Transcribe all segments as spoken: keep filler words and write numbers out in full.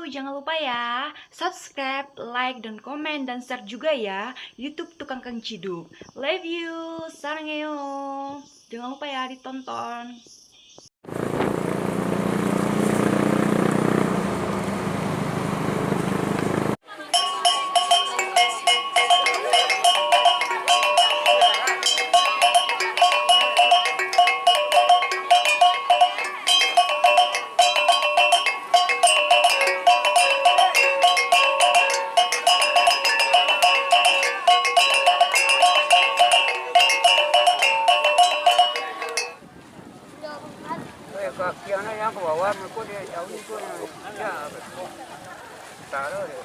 Jangan lupa ya, subscribe, like, dan komen, dan share juga ya YouTube Tukang Kang Ciduk. Love you, sarangeo. Jangan lupa ya ditonton. Eh, kaki anak yang ke bawah, mereka dia jauh tu, ya. Taruh dia.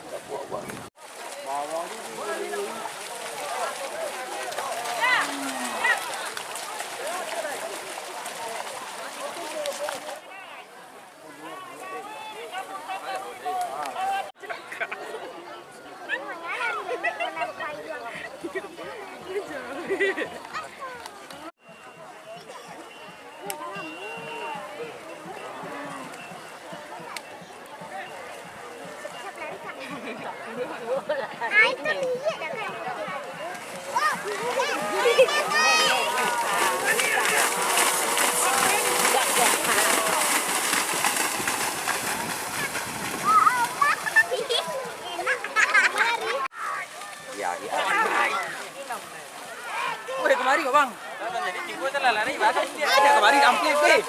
Woi, kamari kau, Bang. Jadi, tibo tu lah lari, Bang. Ada kamari, ampun, weh.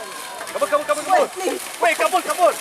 Kabur, kabur, kabur, kabur. Weh, kabur, kabur.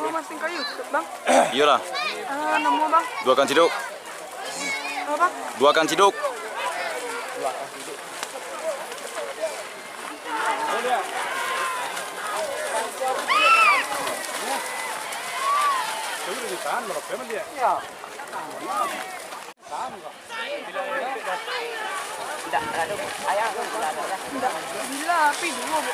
Oh, masih kayu, Bang? Iyolah. Ah, namo, Bang? Dua Kang Ciduk. Apa? Dua Kang Ciduk. Bila api dulu, Bu.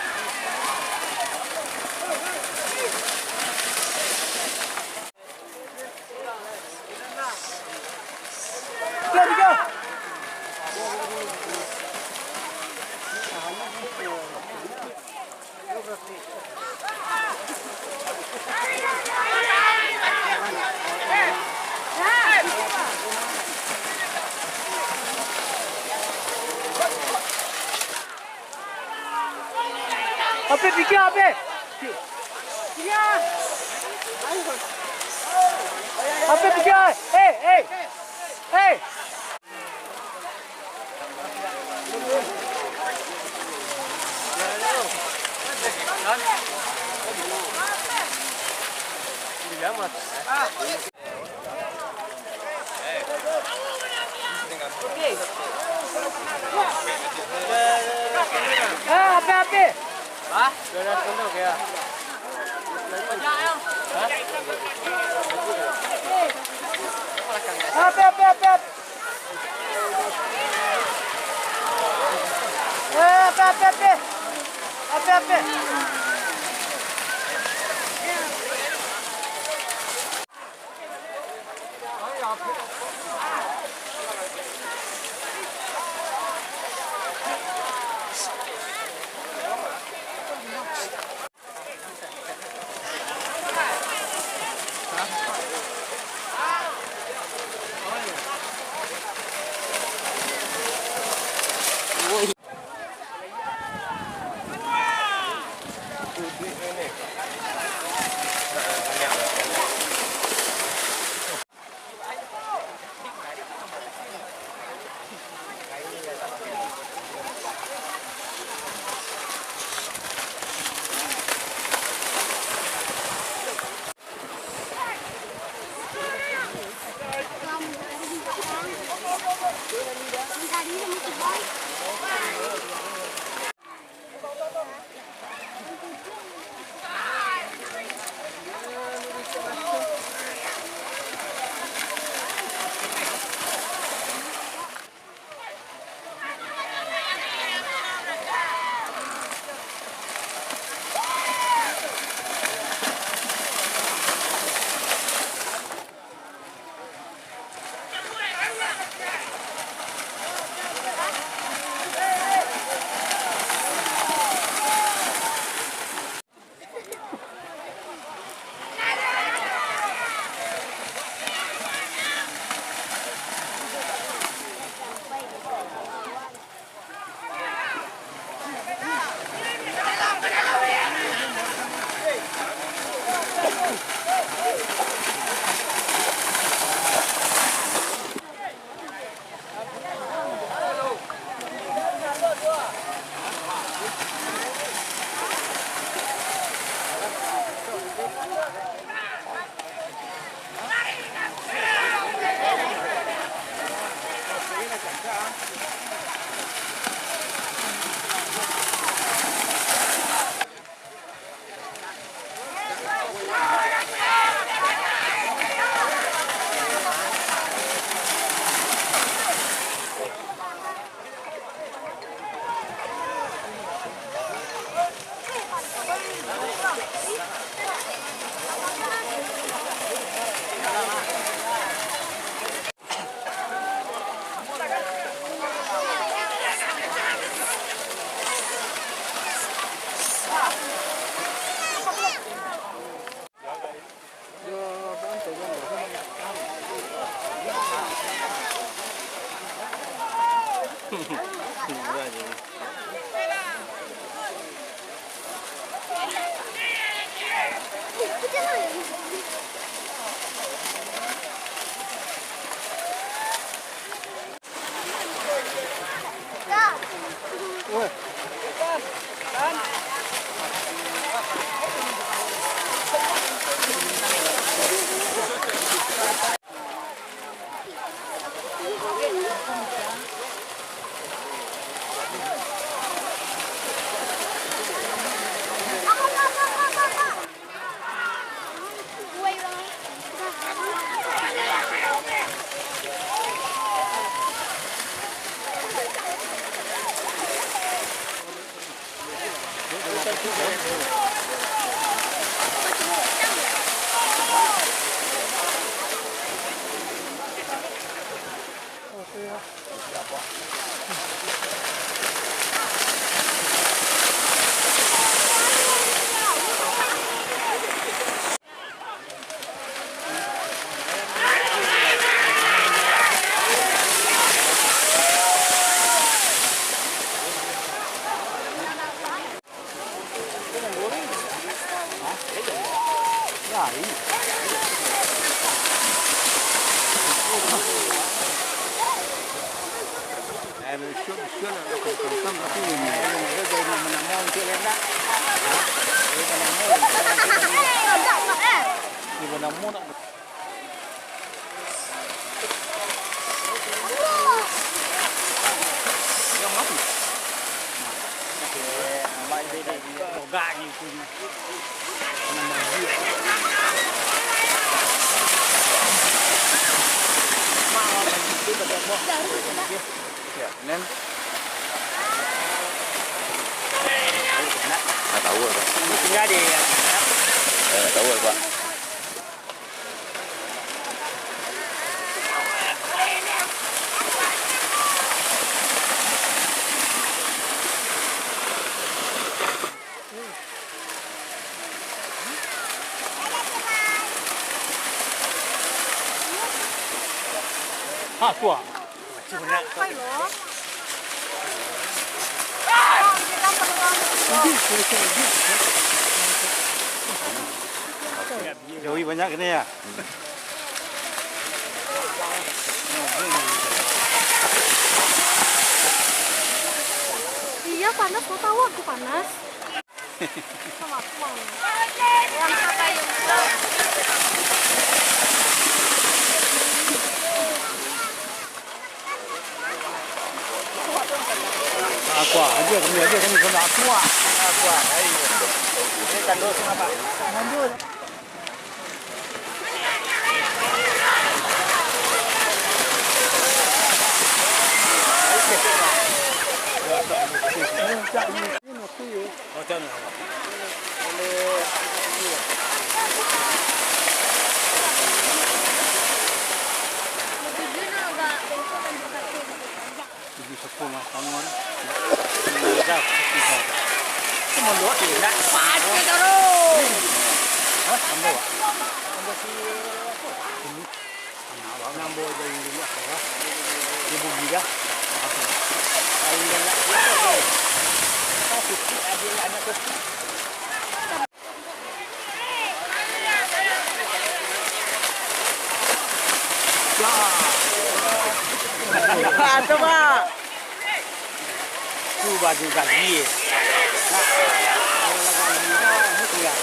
Ape pikia, Ape? Ape pikia? Hei, hei. Hei. Eh, ape, ape? Hah? Hah? Ape, ape, ape, ape? Eh, ape, ape, ape? Ape, ape? Ya, nen. Ah, tahu, Pak. Eh, tahu, Pak. Ha, tu ah. Jauhi banyak kena ya. Iya, panas, kau tahu aku panas. Sama aku mau. Yang siapa yang Aqua, aja kami, aja kami kena aqua. Aqua, ai. Ini tandus ngapa? Tandus. Ibu sepuh mah, bangun. Dah, dah. Itu mandok tu, nak. Pakai taruh. Hah? Mandok? Mandok si apa? Ini. Nambah dari dulu, apa? Ibu gila. Apa? Paling banyak siapa, tu? Apa, Suci? Adik anak Suci. Ah, tu, Mak. Tu baju gaji, eh. Nak, kalau nak gaji, nah, ni tinggal.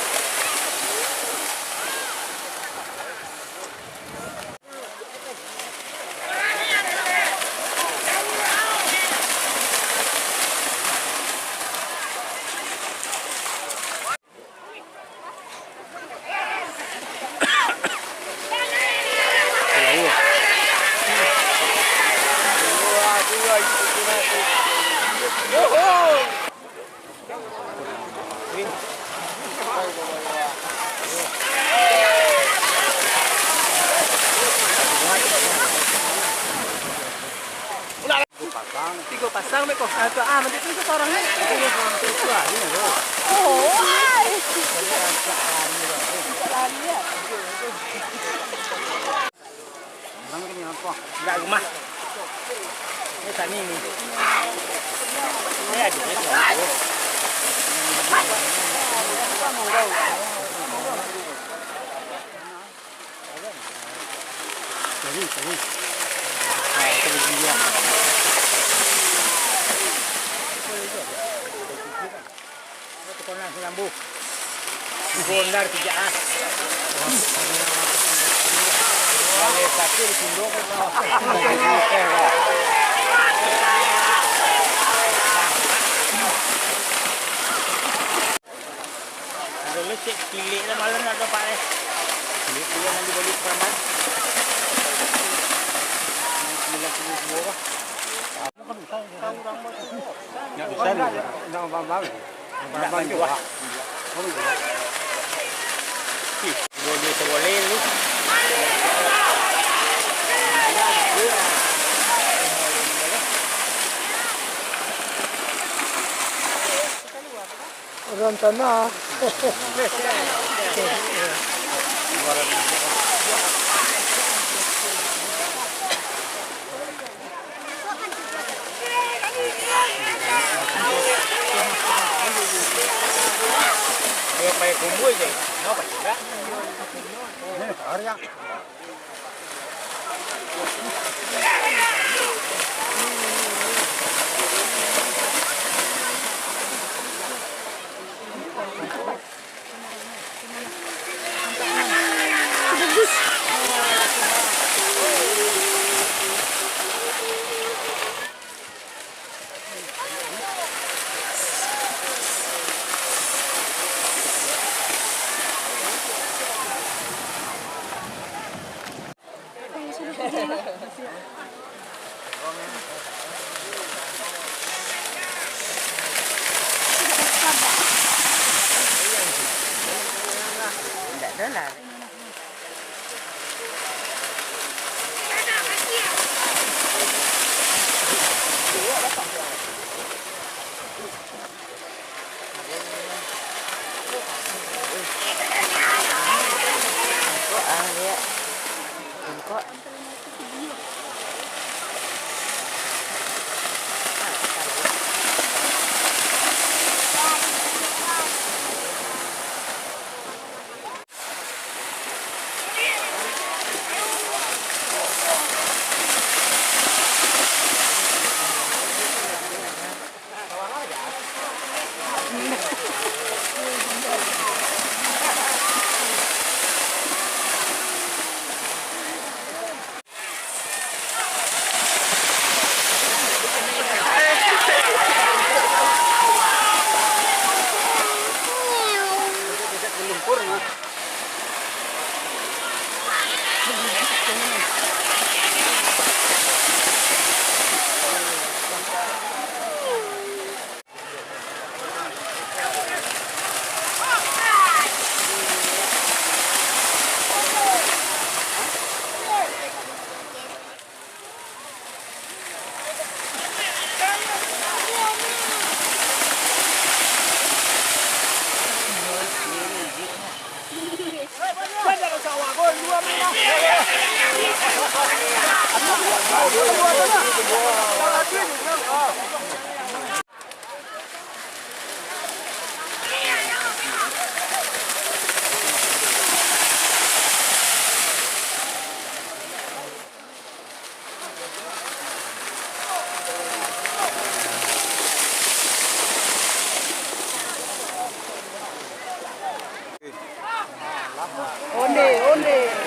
Tigo pasang, beko. Ah, tu, ah, macam tu, tu orang ni. Oh, ai. Lari, ya. Nak rumah. Ni tani ni. Ni ada ni. Tani, tani. Ah, tu dia. Tukang nasi lambu. Gondar pijak ah. Kalau sakit di sini kan. Dulu cek tilik lah malam nak dapat eh. Tilik dia nanti balik keramat. Sembilan puluh dua lah. Nggak bisa, nggak, nggak apa-apa. Nggak banyak, ah. Ih, boleh, boleh lu. Orang tanah. Kalau pakai kumbul je, kenapa tidak? Onde, onde.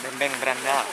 Bembeng berandal.